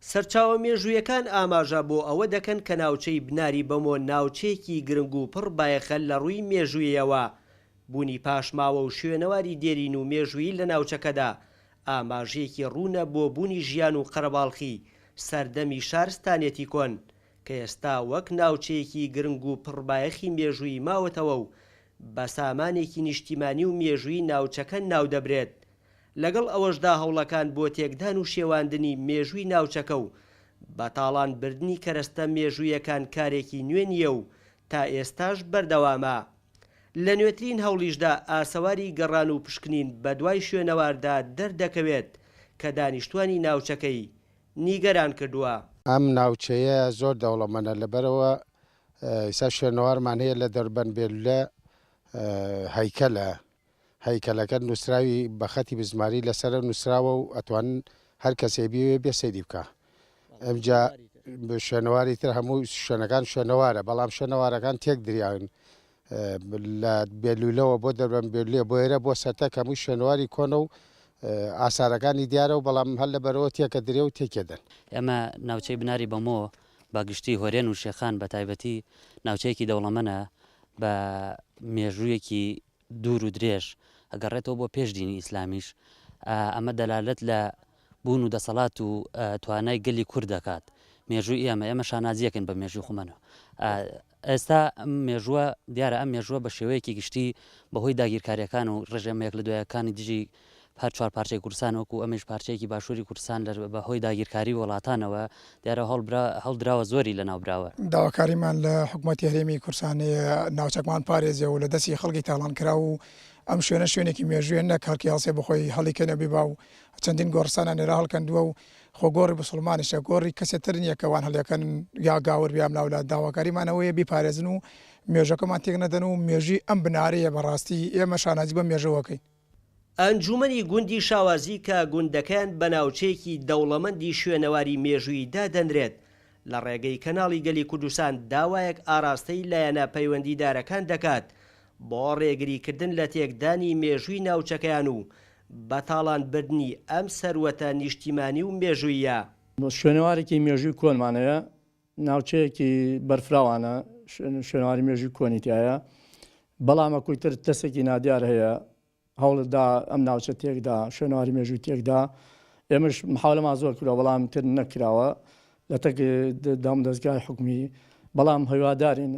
سەرچاوە مێژوویەکان ئاماژە بۆ ئەوە دەکەن کە ناوچەی بناری بەمۆ ناوچەیەکی گرنگ و پڕ بایەخە لە ڕووی مێژوویەوە، بوونی پاشماوە و شوێنەواری دێرین و مێژوویی لە ناوچەکەدا ئاماژەیەکی ڕوونە بۆ بوونی ژیان و قەرەباڵخی سەردەمی شارستانیەتی کۆن کە ئێستا وەک ناوچەیەکی گرنگ و پڕ بایەخی مێژوویی ماوەتەوە و بە سامانێکی نیشتیمانی و مێژوویی ناوچەکە ناودەبرێت. لەگەڵ ئەوەشدا هەوڵەکان بۆ تێکدان و شێواندنی مێژووی ناوچەکە و بە تاڵان بردنی کەرەستە مێژوویەکان کارێکی نوێ نییە و تا ئێستاش بەردەوامە. لە نوێترین هەوڵیشدا ئاسەواری گەڕان و پشکنین بەدوای شوێنەواردا دەردەکەوێت کە دانیشتوانی ناوچەکەی نیگەران کردووە. ئەم ناوچەیە زۆر دەوڵەمەنە لەبەرئەوە ئیستا شوێنەوارمان هەیە لە دەربەند بێلولە هەیکەلە هەیکەلەکە نووسراوی بە خەتی بزماری لەسەرە نووسراوە و ئەتوانن هەر کەسێ بیەوێ بێ سەیری بکا ئەمجا شوێنەواری تر هەموو شوێنەکان شوێنەوارە بەڵام شوێنەوارەکان تێک دریاون لە بێلولەوە بۆ دەربەن بێلێ بۆ ئێرە بۆ سەرتەک هەمووی شوێنەواری کۆنە و ئاسارەکانی دیارە و بەڵام هەر لە بەرەوە تێکە درێ و تێکێدەن. ئێمە ناوچەی بناری بەمۆ بە گشتی هۆرێن و شێخان بە تایبەتی ناوچەیەکی دەوڵەمەنە بە مێژوویەکی دوور و درێژ ئەگەڕێتەوە بۆ پێش دینی ئیسلامیش، ئەمە دەلالەت لە بوون و دەسەڵات و توانای گەلی کورد دەکات. مێژووی ئێمە، ئێمە شانازییەکەین بە مێژووی خۆمانەوە. ئێستا ئەم مێژووە، دیارە ئەم مێژووە بە شێوەیەکی گشتی بەهۆی داگیرکارییەکان و ڕژێمە یەک لە دوایەکانی دژی هەر چوار پارچەی کوردستان وەکو ئەمەیش پارچەیەکی باشووری کوردستان لە بە هۆی داگیرکاری وڵاتانەوە دیارە هەڵبرا هەڵدراوە زۆری لەناو براوە. داواکاریمان لە حکومەتی هەرێمی کوردستان هەیە ناوچەکمان پارێزێ و لە دەستی خەڵکی تاڵانکراو و ئەم شوێنە شوێنێکی مێژوویە نەک خەڵکی هەڵسێ بەخۆی هەڵیکەنێ بیبا و چەندین گۆڕستانیان لێرە هەڵکەندووە و خۆ گۆڕی بسوڵمانیشە گۆڕی کەسێ تر نییە کە وان هەڵیەکەن یا گاور بێ ئەملاولا داواکاریمان ئەوەیە بیپارێزن و مێژەکەمان تێک نەدەن و مێژووی ئەم بنارەیە بەڕاستی ئێمە شانازی بەم مێژووە کەین. ئەنجوومەنی گوندی شاوازی کە گوندەکەیان بە ناوچەیەکی دەوڵەمەندی شوێنەواری مێژوویی دادەنرێت، لە ڕێگەی کەناڵی گەلی کوردستان داوایەک ئاراستەی لایەنە پەیوەندیدارەکان دەکات بۆ ڕێگریکردن لە تێکدانی مێژووی ناوچەکەیان و بەتاڵان بردنی ئەم سەروەتە نیشتیمانی و مێژووییە. شوێنەوارێکی مێژووی کۆنمان هەیە، ناوچەیەکی بەرفراوانە، شوێنەواری مێژووی کۆنی تیایە، بەڵام ئەکوی تر کەسێکی نادیار هەیە هەوڵدا ئەم ناوچە تێکدا، شوێنەواری مێژووی تێکدا، ئێمەش محاولەمان زۆر کردوە بەڵام تر نەکراوە لە تەک دامودەزگای حکومی، بەڵام هیوادارین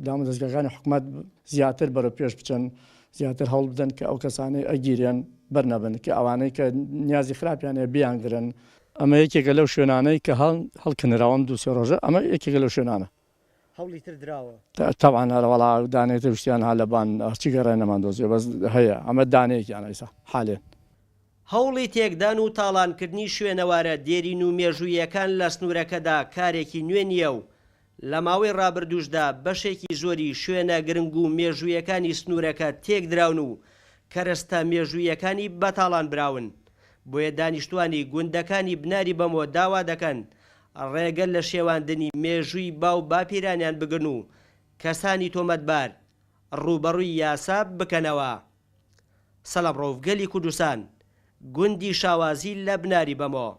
دامودەزگاکانی حکومەت زیاتر بەرەو پێش بچن، زیاتر هەوڵ بدەن کە ئەو کەسانەی ئەگیرێن بەر نەبن، کە ئەوانەی کە نیازی خراپیان هەیە بیانگرن. ئەمە یەکێکە لەو شوێنانەی کە هەڵکنراوە ئەم دوو سێ ڕۆژە، ئەمە یەکێکە لەو شوێنانە. هەوڵی تر دراوە؟ تەبعەن ئەرە وەڵا دانەی تر شتیان ها لە بان هەرچی گەڕێ نەمان دۆزیەوە بەس هەیە ئەمە دانەیەکیانە ئیسا حالێن. هەوڵی تێکدان و تاڵانکردنی شوێنەوارە دێرین و مێژووییەکان لە سنوورەکەدا کارێکی نوێ نییە و لە ماوەی ڕابردووشدا بەشێکی زۆری شوێنە گرنگ و مێژوویەکانی سنوورەکە تێکدراون و کەرەستە مێژوویەکانی بەتاڵان براون، بۆیە دانیشتوانی گوندەکانی بناری بەمۆ داوا دەکەن ڕێگە لە شێواندنی مێژووی باو باپیرانیان بگرن و کەسانی تۆمەتبار ڕووبەڕووی یاسا بکەنەوە. سەلام ڕەوف گەلی کوردستان، گوندی شاوازی لە بناری بەمۆ.